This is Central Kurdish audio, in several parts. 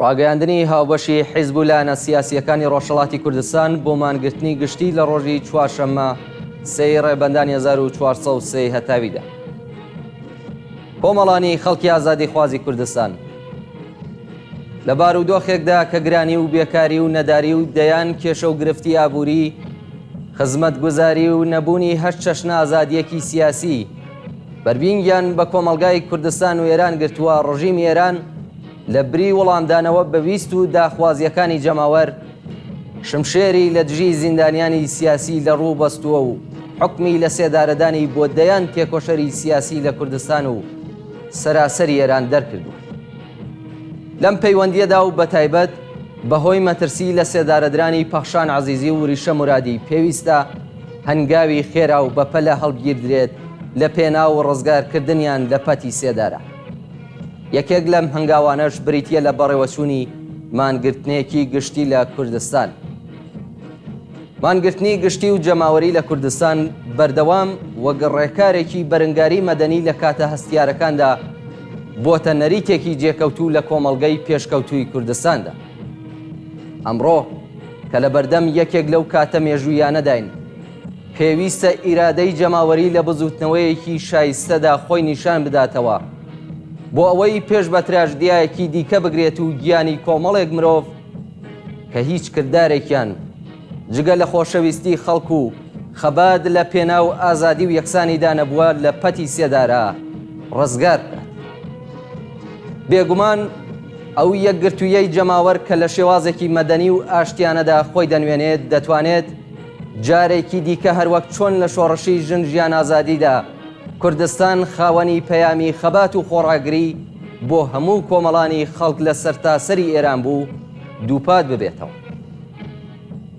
ڕاگەیاندنی هاوبەشی حیزب و لایەنە سیاسییەکانی ڕۆژهەڵاتی کوردستان بۆ مانگرتنی گشتی لە ڕۆژی چوارشەممە سێی ڕێبەندانی 1403 هەتاویدا. کۆمەڵانی خەڵکی ئازادیخوازی کوردستان لە بارودۆخێکدا کە گرانی و بێکاری و نەداری و دەیان کێشە و گرفتی ئابووری، خزمەتگوزاری و نەبوونی هەر چەشنە ئازادییەکی سیاسی بەربینگیان بە کۆمەڵگای کوردستان و ئێران گرتووە، ڕژیمی ئێران لە بری وڵامدانەوە بە ویست و داخوازییەکانی جەماوەر، شمشێری لە دژی زیندانیانی سیاسی لە ڕوو بەستووە و حوکمی لە سێدارەدانی بۆ دەیان تێکۆشەری سیاسی لە کوردستان و سەراسەری ئێران دەرکردووە. لەم پەیوەندییەدا و بەتایبەت بە هۆی مەترسی لە سێدارەدرانی پەخشان عەزیزی و وریشە مورادی پێویستە هەنگاوی خێرا و بەپەلە هەڵبگیردرێت لە پێناو ڕزگارکردنیان لە پەتی سێدارە. یەکێک لەم هەنگاوانەش بریتییە لە بەڕێوەچوونی مانگرتنێکی گشتی لە کوردستان. مانگرتنی گشتی و جەماوەری لە کوردستان بەردەوام وەک ڕێکارێکی بەرنگاری مەدەنی لە کاتە هەستیارەکاندا بۆتە نەریتێکی جێکەوتوو لە کۆمەڵگەی پێشکەوتووی کوردستاندا. ئەمڕۆ کە لەبەردەم یەکێک لەو کاتە مێژوویانەداین، پێویستە ئیرادەی جەماوەری لە بزووتنەوەیەکی شایستەدا خۆی نیشان بداتەوە بۆ ئەوەی پێش بە تراژدیایەکی دیکە بگرێت و گیانی کۆمەڵێک مرۆڤ کە هیچ کردارێکیان جگە لە خۆشەویستی خەڵک و خەبات لە پێناو ئازادی و یەکسانیدا نەبووە لە پەتی سێدارە ڕزگار بکات. بێگومان ئەو یەکگرتوویەی جەماوەر کە لە شێوازێکی مەدەنی و ئاشتیانەدا خۆی دەنوێنێت دەتوانێت جارێکی دیکە هەروەک چۆن لە شۆڕشی ژن ژیان ئازادیدا کوردستان خاوەنی پەیامی خەبات و خۆڕاگری بۆ هەموو کۆمەڵانی خەڵک لە سەرتاسەری ئێران بوو دووپات ببێتەوە.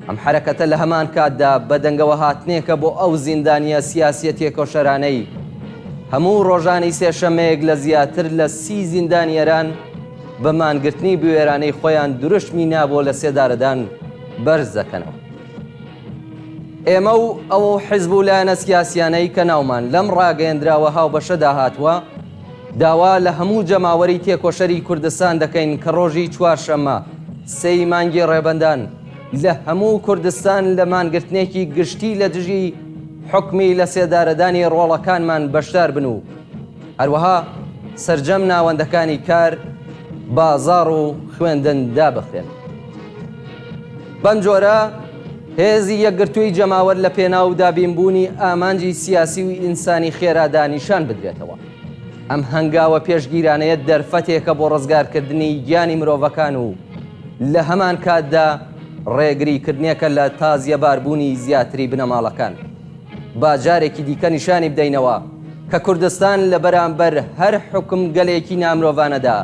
ئەم حەرەکەتە لە هەمان کاتدا بەدەنگەوەهاتنێکە بۆ ئەو زیندانییە سیاسییە تێکۆشەرانەی هەموو ڕۆژانی سێشەممەیەک لە زیاتر لە سی زیندانی ئێران بە مانگرتنی بوێرانەی خۆیان دروشمی نا بۆ لەسێدارەدان بەرز دەکەنەوە. ئێمە و ئەو حیزب و لایەنە سیاسییانەی کە ناومان لەم ڕاگەیەندراوە هاوبەشەدا هاتووە، داوا لە هەموو جەماوەری تێکۆشەری کوردستان دەکەین کە ڕۆژی چوارشەممە سێی مانگی ڕێبەندان لە هەموو کوردستان لە مانگرتنێکی گشتی لە دژی حوکمی لەسێدارەدانی ڕۆڵەکانمان بەشدار بن و هەروەها سەرجەم ناوەندەکانی کار، بازاڕ و خوێندن دابخرێن. بەم جۆرە هێزی یەکگرتووی جەماوەر لە پێناو دابینبوونی ئامانجی سیاسی و ئینسانی خێرادا نیشان بدرێتەوە. ئەم هەنگاوە پێشگیرانەیە دەرفەتێکە بۆ ڕزگارکردنی گیانی مرۆڤەکان و لە هەمان کاتدا ڕێگریکردنێکە لە تازیەباربوونی زیاتری بنەماڵەکان. با جارێکی دیکە نیشانی بدەینەوە کە کوردستان لە بەرامبەر هەر حوکمگەلێکی نامرۆڤانەدا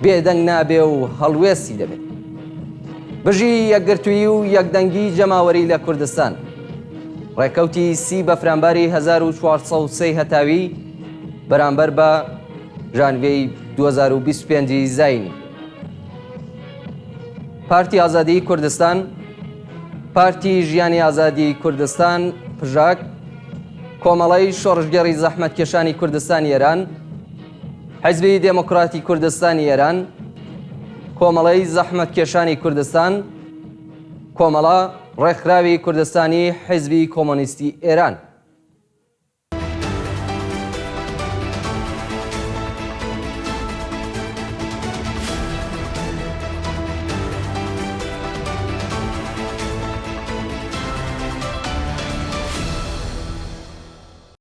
بێدەنگ نابێ و هەڵوێستی دەبێ. بژی یەکگرتوویی و یەکدەنگی جەماوەری لە کوردستان. ڕێکەوتی سی بەفرانباری 1403 هەتاوی بەرامبەر بە ژانڤیەی 2025 زایینی. پارتی ئازادیی کوردستان، پارتی ژیانی ئازادی کوردستان، پژاک، کۆمەڵەی شۆڕشگێڕی زەحمەتکێشانی کوردستانی ئێران، حیزبی دێموکراتی کوردستانی ئێران، کۆمەڵەی زەحمەتکێشانی کوردستان، کۆمەڵە، ڕێکخراوی کوردستانی حیزبی کۆمۆنیستی ئێران.